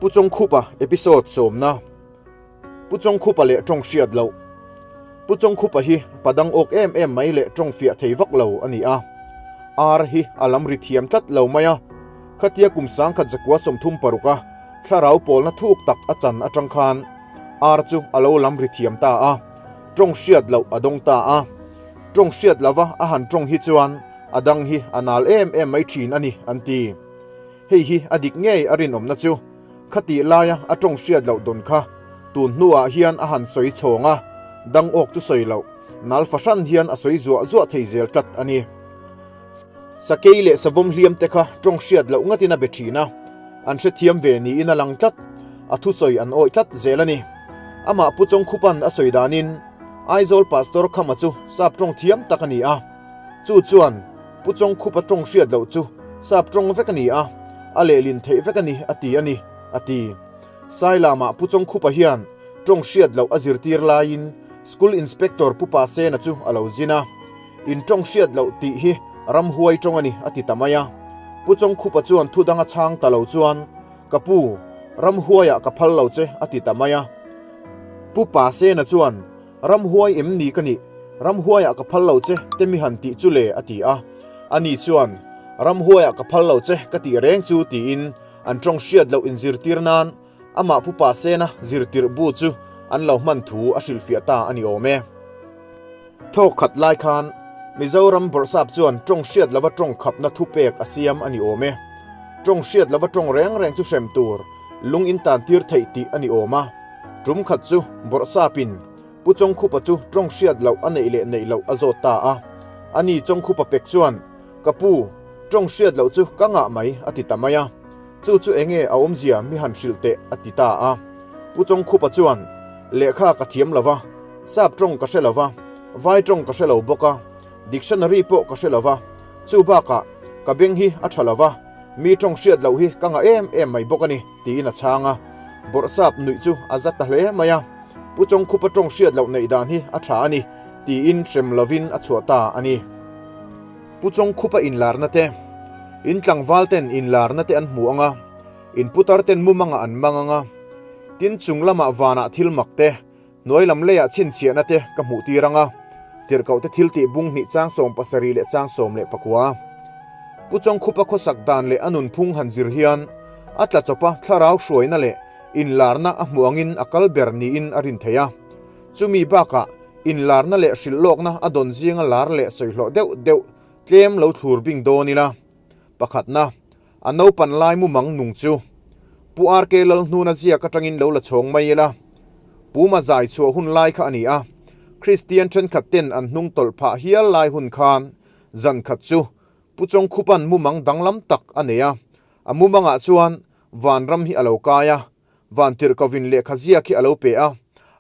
Pu Chawngkhupa episode sawmna Pu Chawngkhupa leh tawng hriat loh Pu Chawngkhupa hi pa dang awk em em mai leh tawng fiah thei vak lo a ni a. Ar hi a lam ri thiam tlat lo mai a. Khatia kum 1936 a thlarau pawlna thuk tak a chan atang khan ar chu a lo lam ri thiam ta a, tawng hriat loh a dawng ta a. Tawng hriat lova a han tawng hi chuan a dang hi a nal em em mai thin a ni an ti. Hei hi a dik ngei a rinawmna chu khatih laia a tawng hriat loh dawn kha tun hnuah hian a han sawi chhawng a, dang awk chu sawi loh nal fahran hian a sawi zuah zuah thei zel tlat a ni. Sakei leh savawm hliam te kha tawng hriat loh ngatin a be thin a, an hrethiam ve niin a lang tlat, a thusawi an awih tlat zel a ni. Amah Pu Chawngkhupa'n a sawi danin Aizawl Pastor Khama chu sap tawng thiam tak a ni a, chu chuan Pu Chawngkhupa tawng hriat loh chu sap tawng vek a ni a, a lehlin theih vek a ni a ti a ni, a ti. Sailamah Pu Chawngkhupa hian tawng hriat loh a zirtir laiin School Inspector Pu Pasena chu a lo zin a, In tawng hriat loh tih hi ramhuai tawng a ni a ti ta mai a. Pu Chawngkhupa chuan thu danga chhang ta lo chuan, Ka pu, ramhuaiah ka phal lo che a ti ta mai a. Pu Pasena chuan, Ramhuai em ni ka nih? Ramhuaiah ka phal lo che te mi han tih chu le a ti a. Ani chuan, Ramhuaiah ka phal lo che ka tih reng chu tiin an tawng hriat loh inzirtir nan amah Pu Pasena zirtirh bu chu an lo hman thu a hrilhfiah ta a ni awm e. Thawk khat lai khan Mizoram Bawrhsap chuan tawng hriat lova tawng khapna thupek a siam a ni awm e. Tawng hriat lova tawng reng reng chu hrem tur lung in tan tir theih tih a ni awm a. Tum khat chu Bawrhsapin Pu Chawngkhupa chu tawng hriat loh a neih leh neih loh a zawt ta a. Ani Chawngkhupa pek chuan, Ka pu, tawng hriat loh chu ka ngah mai a ti ta mai a. Chu chu enge a awmzia mi han hrilh teh a ti ta a. Pu Chawngkhupa chuan, Lehkha ka thiam lo va, sap tawng ka hre lo va, vai tawng ka hre lo bawk a, dictionary pawh ka hre lo va, chu bakah ka beng hi a tha lo va, mi tawng hriat loh hi ka ngah em em mai bawk a ni, tiin a chhang a. Bawrhsap nuih chu a za ta hle mai a, Pu Chawngkhupa tawng hriat loh neih dan hi a tha a ni, tiin hrem lovin a chhuah ta a ni. Pu Chawngkhupa inlarna te, In tlangval ten inlarna te an hmu ang a, in putar ten mumangah an mang ang a, tin chung lamah vanah thil mak te, hnuai lam leiah chhinchhiahna te ka hmuh tir ang a, tirhkoh te thil tih bung hnih chang 70 leh chang 19. Pu Chawngkhupa khawsak dan leh a nunphung han zir hian a tla chawpa thlarau hruaina leh inlarna a hmuh angin a kal ber niin a rin theih a. Chumi bakah inlarna leh hrilhlawkna a dawn zinga lar leh sawihlawh deuh deuh tlem lo thlur bing dawn ila. Pakhatna, a naupan lai mumang nung chu Pu RK Lalhnuna ziak atangin lo la chhawng mai ila. Pu Mazai chhuah hun lai kha a ni a, Kristian thenkhat ten an hnung tawlh phah hial lai hun khan zan khat chu Pu Chawngkhupa'n mumang danglam tak a nei a, a mumangah chuan vanram hi a lo kai a, vantirhkovin lehkha ziak hi a lo pe a,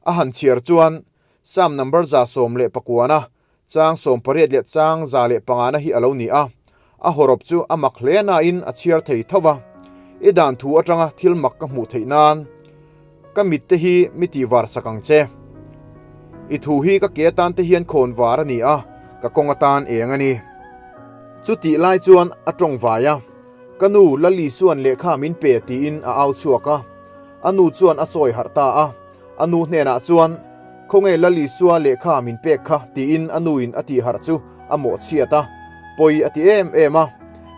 a han chhiar chuan Psalm number 119 chang 18 leh chang 105 hi a lo ni a, a hawrawp chu a mak hle nain a chhiar thei tho va, I dan thu atanga thil mak ka hmuh theih nan ka mit te hi mi tih var sak ang che. I thu hi ka ke atan te hian khawn var a ni a, ka kawng atan eng a ni. Chutih lai chuan a tawng vai a, Ka nu Lali chuan lehkha min pe tiin a au chhuak a, a nu chuan a sawi harh ta a, a nu hnenah chuan, Khawnge Lali Sua lehkha min pek kha tiin a nuin a tih harh chu a mawhchhiat a, pawi a ti em em a.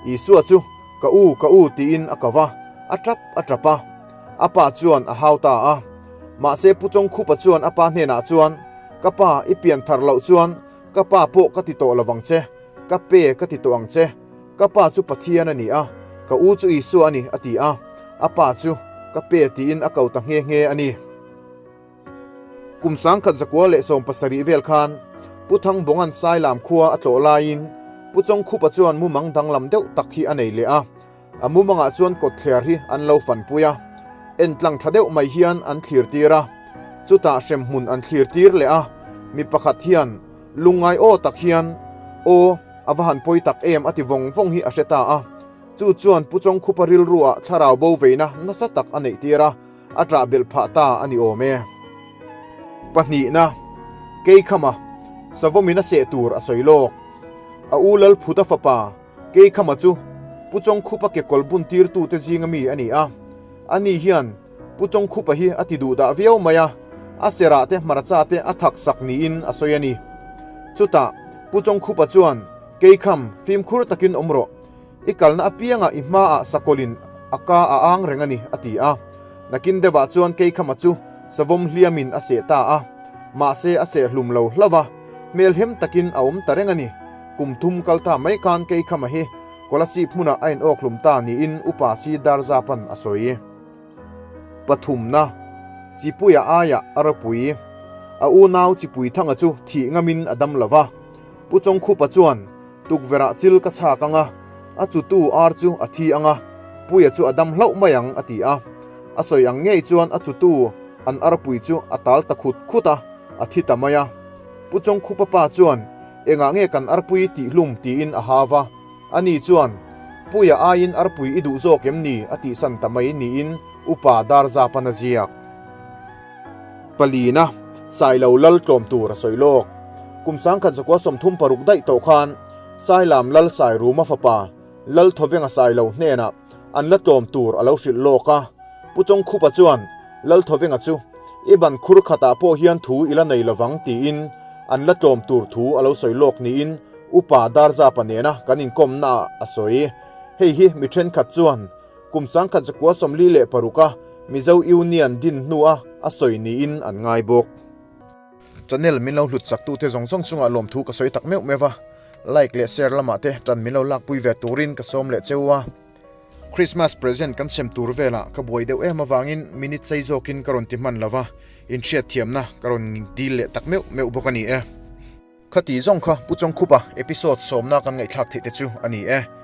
Isua chu, Ka u, ka u tiin a ko va, a tap a tap a. A pa chuan a hau ta a. Mahse Pu Chawngkhupa chuan a pa hnenah chuan, Ka pa, i pian thar loh chuan ka pa pawh ka ti tawh lovang che, ka pe ka ti tawh ang che. Ka pa chu Pathian a ni a, ka u chu Isua a ni, a ti a. A pa chu, Ka pe tiin a ko ta nghe nghe a ni. Kum 1917 vel khan Pu Thangbawng'an Sailam khua a tlawh laiin Pu Chawngkhupa chuan mumang danglam deuh tak hi a nei leh a, a mumangah chuan kawtthler hi an lo fanpui a, entlang tha deuh mai hian an thlir tir a, chutah hremhmun an thlir tir leh a, mi pakhat hian lungngai aw tak hian aw a va han pawi tak em a ti vawng vawng hi a hre ta a, chu chuan Pu Chawngkhupa rilruah thlarau bo veina nasa tak a neih tir a. A ṭah belh phah ta a ni awm e. Pahnihna, Keikhama, Savawmin a seh tur a sawi lawk. A u Lalphuta fapa Keikhama chu Pu Chawngkhupa kekawl bun tirtute zinga mi a ni a. Ani hian Pu Chawngkhupa hi a ti duh dah viau mai a, a serah te hmarcha te a thak sak niin a sawi a ni. Chutah Pu Chawngkhupa chuan, Keikham, fimkhur takin awm rawh. I kalna apiangah i hmaah sakawlin a ka a ang reng a ni, a ti a. Nakin deuhah chuan Keikhama chu savawm hliamin a seh ta a. Mahse a seh hlum lo hlauh a, hmelhem takin a awm ta reng a ni. Kum thum kal ta mai khan Keikhama hi Kolasib hmunah a inawk hlum ta niin Upa Si Darzapan a sawi. Pathumna, Chipuia aiah a ropui. A unau Chipui Thanga chu thih ngamin a dam lo va. Pu Chawngkhupa chuan, Tukverhah chil ka chhak ang a, a chutu ar chu a thi ang a, Puia chu a dam hlauh mai ang, a ti a. A sawi ang ngei chuan a chutu an arpui chu a tal ta khut khut a, a thi ta mai a. Pu Chawngkhupa pa chuan, Engah nge kan arpui tihhlum tiin a hau va, ani chuan, Puia aiin arpui i duh zawk em ni? a tihsan ta mai niin Upa Darzapan a ziak. Palina, Sailo lal tlawm tur a sawi lawk. Kum sangkhat zakua 36 daih tawh khan Sailam lal Sairuma fapa Lal Thawvenga Sailo hnenah an la tlawm tur a lo hrilh lawk a. Pu Chawngkhupa chuan Lal Thawvenga chu, I ban khur khatah pawh hian thu i la nei lovang tiin an la tlawm tur thu a lo sawi lawk niin Upa Darzapa nena kan inkawmnaah a sawi. Hei hi mi thenkhat chuan kum 1946 a Mizo Union din hnua a sawi niin an ngai bawk. Channel min lo hlut saktute zawng zawng chungah lawmthu ka sawi tak meuh meuh a, like leh share lamah te tan min lo lakpui ve turin ka sawm leh cheu a. Christmas present kan sem tur velah ka buai deuh em avangin minute chei zawkin ka rawn ti hman lo va, inhriatthiamna ka rawn dil leh tak meuh meuh bawk a ni e. Khati zawng kha Pu Chawngkhupa episode sawmna kan ngaihthlak theih te chu a ni e.